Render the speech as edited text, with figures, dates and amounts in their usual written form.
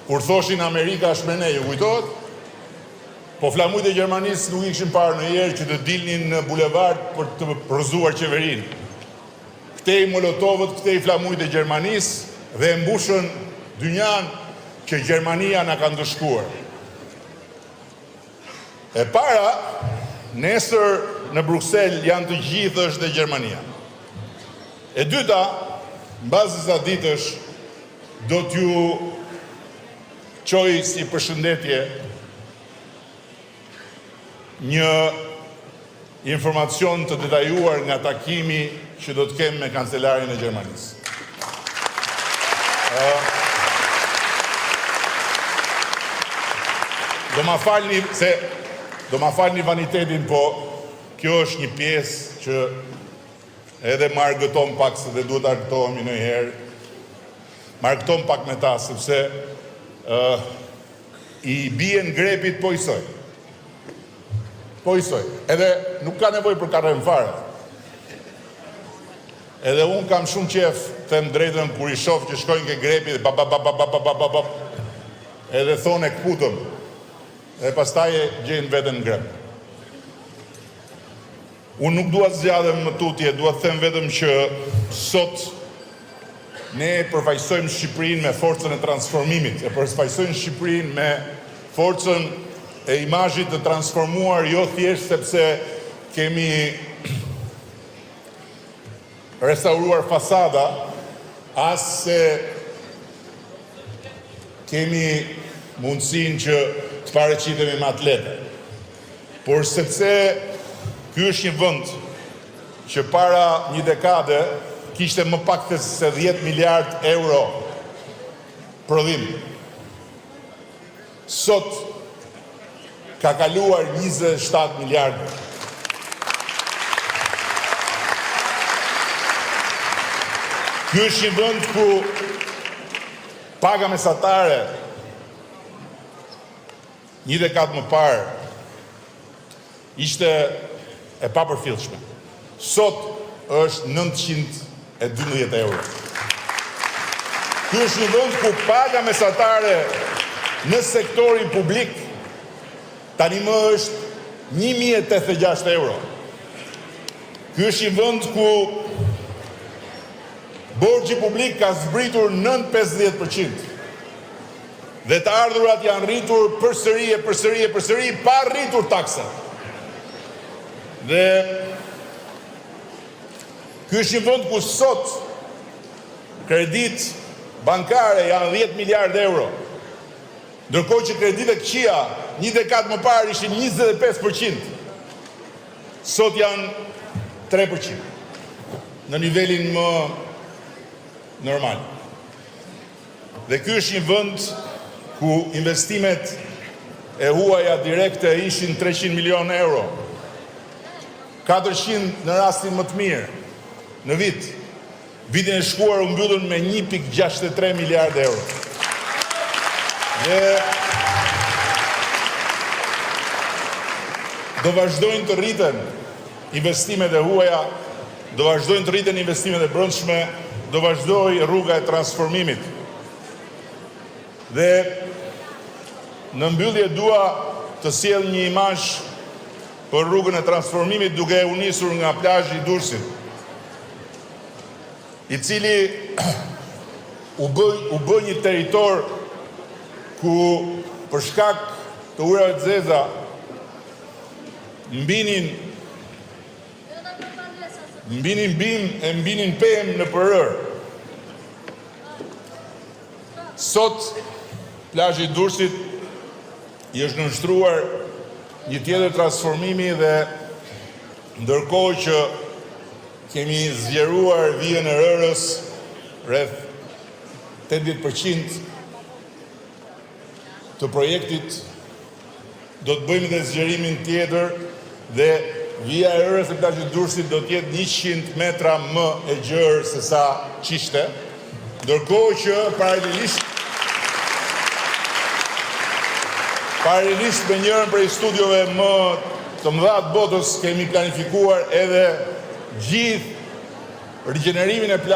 Kur thoshin Amerika është me ne, ju kujtohet? Po flamujt e Gjermanisë nuk i kishim parë ndonjëherë që të dilnin në bulevard për të rrëzuar qeverinë. Këtej molotovët, këtej flamujt e Gjermanisë dhe e mbushën dynjanë që Gjermania na ka ndëshkuar. E para, nesër në Bruksel janë të gjithë është dhe Gjermania. E dyta, mbas disa ditësh do t'ju çoj si përshëndetje një informacion të detajuar nga takimi që do të kem me kancelarin e Gjermanisë. Do ma falni se do ma falni vanitetin, po kjo është një pjesë që edhe më argëton pak se dhe duhet të argëtohemi ndonjëherë. Më argëton pak me ta sepse ë i bien grepit po njësoj. Po njësoj. Edhe nuk ka nevojë për karrem fare. Edhe unë kam shumë qejf, them drejtën, kur i shoh që shkojnë ke grepi dhe ba ba ba ba ba ba ba ba ba edhe thonë e këputëm. Dhe pastaj e gjejnë veten në grep. Unë nuk dua të zgjatem më tutje, dua të them vetëm që sot ne përfaqësojmë Shqipërinë me forcën e transformimit, e përfaqësojmë Shqipërinë me forcën e imazhit të transformuar jo thjesht sepse kemi restauruar fasada, as se kemi mundësinë që të paraqitemi me atlete. Por sepse ky është një vend që para një dekade kishte më pak se 10 miliard euro prodhim. Sot ka kaluar 27 miliard. Ky është një vend ku paga mesatare Një dekadë më parë ishte e papërfillshme. Sot është 912 euro. Ky është një vend ku paga mesatare në sektorin publik tani më është 1086 euro. Ky është një vend ku borxhi publik ka zbritur nën 50%. Dhe të ardhurat janë rritur përsëri e përsëri e përsëri pa rritur taksat. Dhe ky është një vend ku sot kreditë bankare janë 10 miliard euro. Ndërkohë që kreditë e këqija një dekadë më parë ishin 25%. Sot janë 3% në nivelin më normal. Dhe ky është një vend ku investimet e huaja direkte ishin 300 milionë euro. 400 në rastin më të mirë në vit. Vitin e shkuar u mbyllën me 1.63 miliard euro. Dhe do vazhdojnë të rriten investimet e huaja, do vazhdojnë të rriten investimet e brendshme, do vazhdojë rruga e transformimit. Dhe në mbyllje dua të sjell një imazh për rrugën e transformimit duke u nisur nga plazhi i Durrësit, i cili u bë u bë një territor ku për shkak të ujërave të zeza mbinin mbinin bimë e mbinin pemë nëpër rërë. Sot plazhi i Durrësit i është nënshtruar një tjetër transformimi dhe ndërkohë që kemi zgjeruar vijën e rërës rreth 80% të projektit do të bëjmë dhe zgjerimin tjetër dhe vija e rërës e plazhit të Durrësit do të jetë 100 metra më e gjerë se sa ç'ishte, ndërkohë që paralelisht paralelisht me njërën prej studiove më të mëdha të botës kemi planifikuar edhe gjithë rigjenerimin e plazhit.